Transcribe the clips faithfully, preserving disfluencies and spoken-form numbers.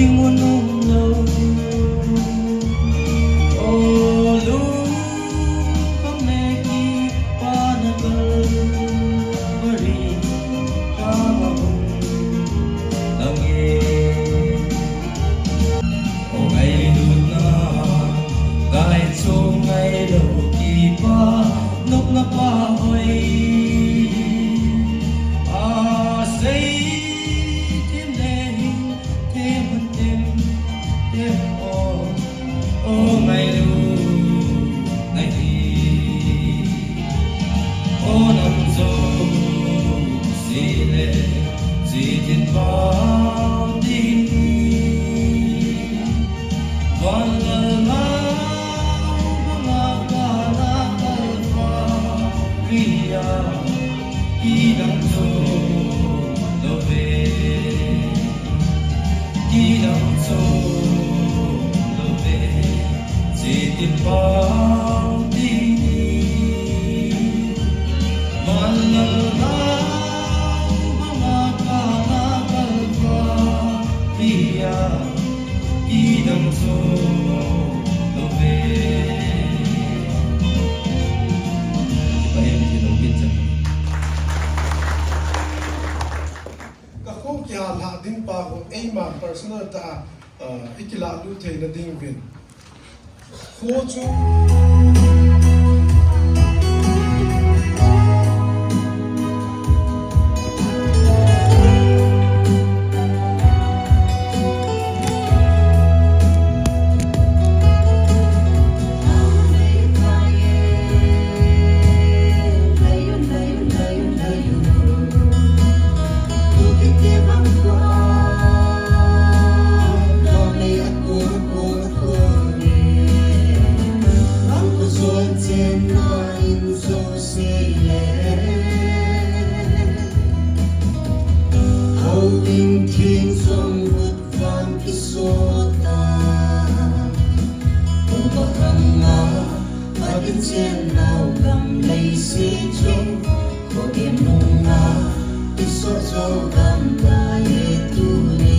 Ding un um lou. O lungkham le kipana Calvary sanga hung lang e. O ngailutna, kaichung ngailou kipa, nopna pa hoi. A sei them le hin them, them, them o, o ngailu nahi. O nam jouse le, chitin pang ding hi. Van lal nau banga kana Calvary a, kidang chu lou ve. Kidang chu lou ve, chitin pang ding hi. Van lal nau banga kana Calvary a, kidang chu lou ve. Kipa em, kilungkin chan. Ka kho kihal lha ding pa ho, eima personal tah a, ah, i kilah lut theina ding uvin. Kho chu Van kisota, upa hanga, Pathen chenna gam leiset chom, khokim nunga, kisot jo gam tah e tuni.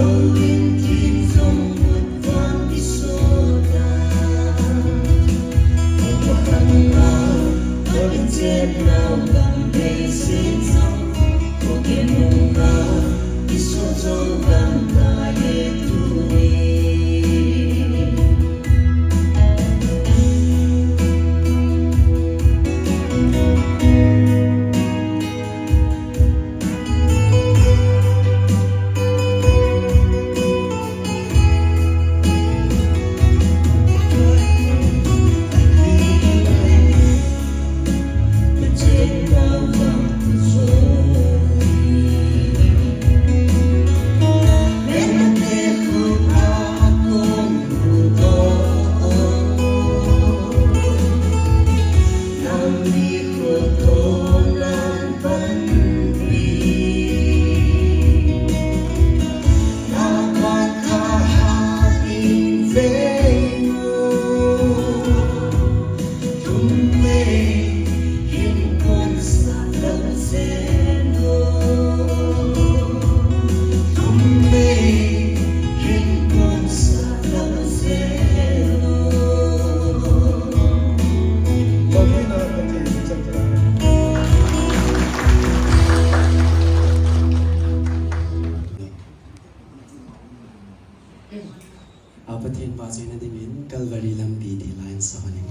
Amen. Pathen vahchoina dingin Calvary lampi ti la in sa hon ing.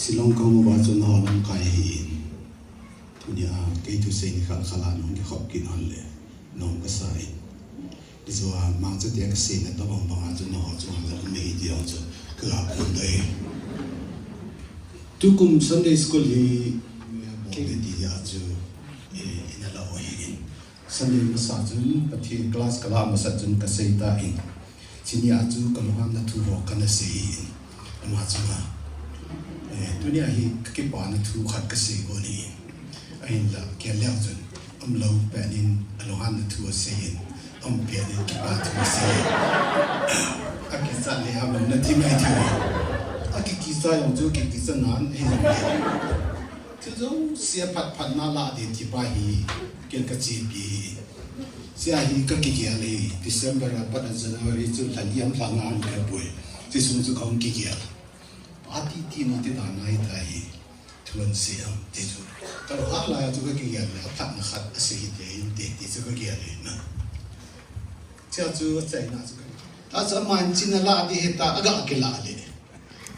Shillong kaum uva chu nangho lamkai ahin. Tunia kei thusei nikhat khat a nahung kikhop kit hon le, nom kasa in. Tichu a, mangcha tia kaseina tobang banga chu nangho chunga la um ahi ti jong chu kaga phongdoh e. Tukum Sunday School hi, bol le ti a chu, eh, ina la u ahin. Sunday masa chun, Pathen class kala masa chun kasei tan. Chunia chu kalunghanna thu ho kana sei in. Ama chunga, eh, tunia hi kakipana thu khat kasei gon ahi. Ahinla, kei leh chun, umlou pen in alunghanna thu asei in, um pen in kipa thu asei in. Akichat le ham lou na ti mai thei. Akikicha jong chu kikicha nan ahi jong le. Chu jouse phat phat na lah ding ti pa hi, ken ka chepi hi. Sia hi ka kigel hi, December a pat a January chu lha li am lha nga am ka pui. Ti sung chu ka hung kigel. Pa ti ti ni ti dan a hi ta hi. Thu an sei am ti chu. Ka lo hal lai a chu ka kigel le, a phat na khat a sei hi te in te ti chu ka gel hi na. Sia chu a chai na chu ka. Ta chu a man chin a lah ding hi ta, a ga kila le.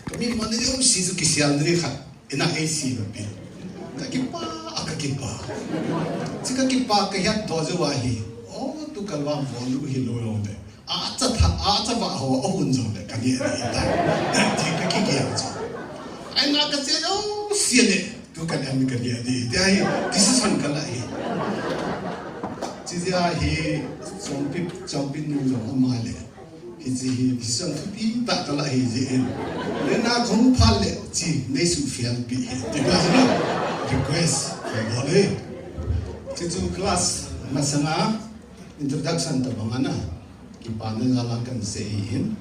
Ka mi man ni um si chu kisel ni khat. Ina ei si ba pi. Ka kipa, a ka kipa. Chi ka kipa ka hiat to jo wa hi. O, tu ka lwam bol lu hi lo lo de. A cha tha, a cha va ho, a hun jo de ka ni de ta. Chi ka ki ki jo. Ai na ka che jo si de. Tu ka ni ka ni de. De ai, decision ka la hi. Chi de ai hi, chong pi, chong pi nu jo ma le. Hichi hi, decision thupi tah ka la hi jeh in. Le na khong phal le chi, nei su fial pi hi. Ti ka sa na, request, ka bol e. Chi chu class, masanga, introduction tabang ana. Kipana jal a kan sei hi in.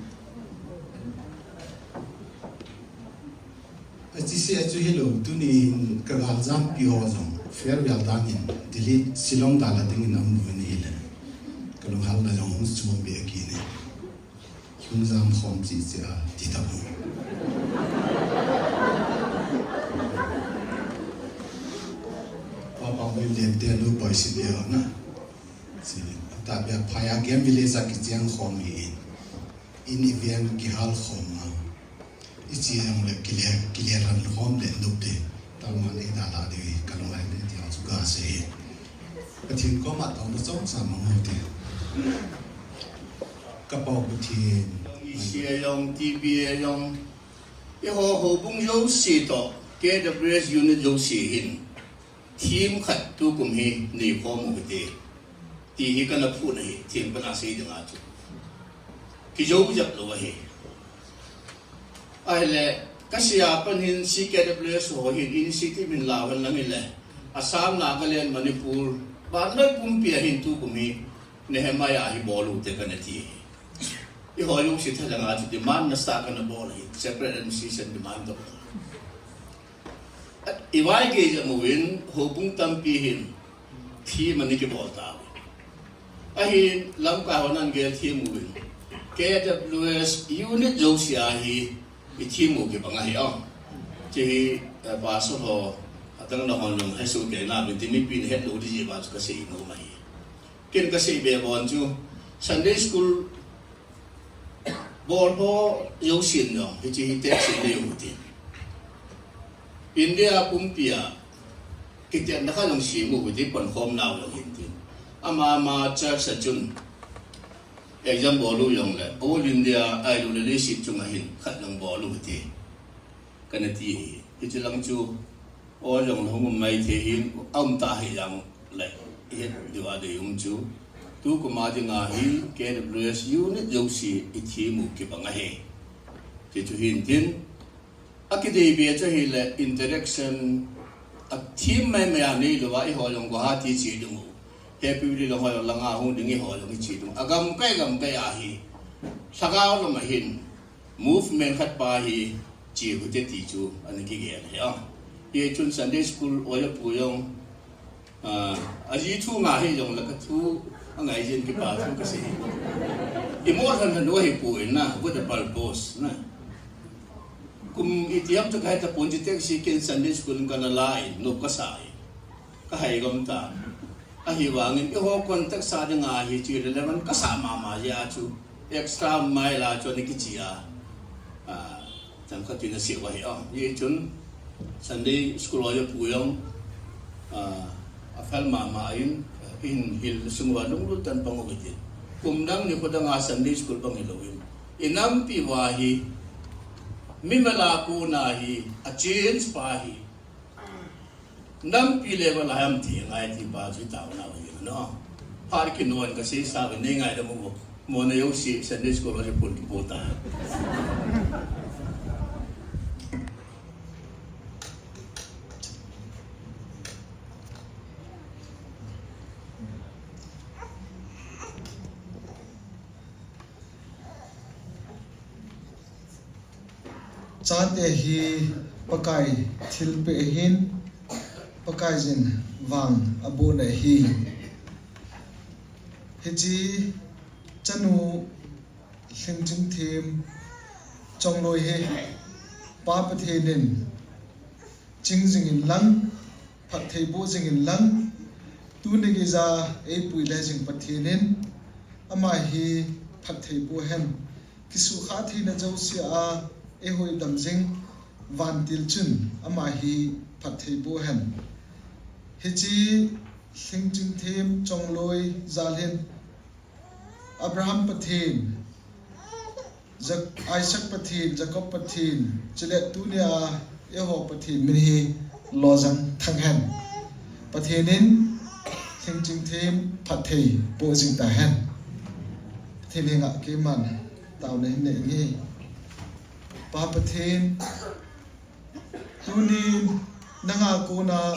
A chi se a chu hi lo, tuni hin ka gal jam pi ho jong, farewell dan in, Delhi, Shillong dan a ding in am nu ni hi le. Ka lung hal na jong hung chom be a ki ni. Hung jam khom chi chi a, ti ta bu. Pa pa bai le te lu bai si dia na. Si, ta be a pa ya game village a ki chiang khom hi in. In event ki hal khom a. I chi ang le kile, kile ran khom le nup de. Tau ma le da la de ka long ai le ti ang chu ka se. Ka thin ko ma tau na chong sa ma ngo de. Ka pau ku thin. I si a yong, T B a yong. I ho ho bung yo si to. K W S unit yo si hin. Thim khat tu kum hi nei khom u hite. Ti hi kana phu na hi, thim kana sei ding a chu. Ki jo jap lo hi. Ahile, ka sia pan hin C K W S ho hin initiative min la van lang ile. Assam, Nagaland, Manipur, ba noi pumpi a hin tu kum hi, Nehemiah hi bol u te kana ti hi. I ho yung si tha lang a chu demand na sa kana bol hi, separate administration demand to. I vai gei jam uvin, houbung tampi hin, thim ani kibol ta uvin. Ahin, lamkai hon an gel thim uvin. K W S unit jouse a hi, i thim u kibang ahi o. Chi hi, eh, pastor ho, adang na hon jong, he su ke na, bin ti mipi ni het lo di ji ba chu ka sei nom ahi. Ken ka sei be bon chu, Sunday school, Bol ho jousen jong, hiche hi text in nei u tin. India pumpi a, kitenna khat jong sem u tin, pankhom nau jong hin tin. Ama, ama church a chun, exam bol u jong le, All India Idol le leiset chunga hin, khat jong bol u tin. Kana ti hi, hiche lang chu, O jong le hung um mai thei hin, a um ta hi jong le, i het diu a dei um chu. Tu kum a dinga hi, K W S unit jouse i thim u kibang ahi. Ti chu hin tin, a kidei be chu ahile interaction, a thim mai mai a nei lou a, i ho jong Guwahati che ding u. Happy Valley le ho jong langa hung ding i ho jong i che ding u. A gamkai gamkai a hi, lhagao lam a hin, movement khat pa hi, che u hite ti chu, ana kigel ahi a. Hichun Sunday school, oja pu jong, ah, aji thu nga hi jong le ka thu, angai jin kipa thu ka sei. I mo han han u ahi poi na, with a purpose na. Kum iti ham chu ka he tapon, chi text ken Sunday school kana la in, nop ka sa in. Ka hai gam ta. Ahivangin, i ho contact sa dinga hi chu relevant ka sa mama jeh a chu, extra mile a chu ani kiche a. Ah, chang khat in a sei u ahi a. Hichun, Sunday school oja pu jong, ah, a phal mama in, in hil sung uva lunglut tah in pang u hite. Kum dang nikho dang a Sunday school bang hilou in. I nampi uva hi, mimal a kona hi, a change pa hi. Nampi level a ham ti ngai ti pa chu taona u hi no. Phat kit non ka sei sa ve nei ngaidam u. Mo na jouse Sunday school a pun ki pota. Chate hi Pakai thilpeh ahin, Pakaiyin vang abon ahi. Hiche chanu Lhingchingthem Chongloi hi Pa Pathen in ching jingin lang, phatthei boh jingin lang, tuni geija eipui le jing Pathen in ama hi phatthei boh hen. Kisukha theina jousea eihoidam jing vantil chun ama hi phatthei boh hen. Hiche Lhingchingthem Chongloi jal hin Abraham Pathen, Ja-, Isaac Pathen, Jacob Pathen, chule tunia eiho Pathen min hi lojang thang hen. Pathen in Lhingchingthem phatthei boh jing tahen. Pathen henga keiman taona hin nei inge. Pa Pathen, tuni nanga kona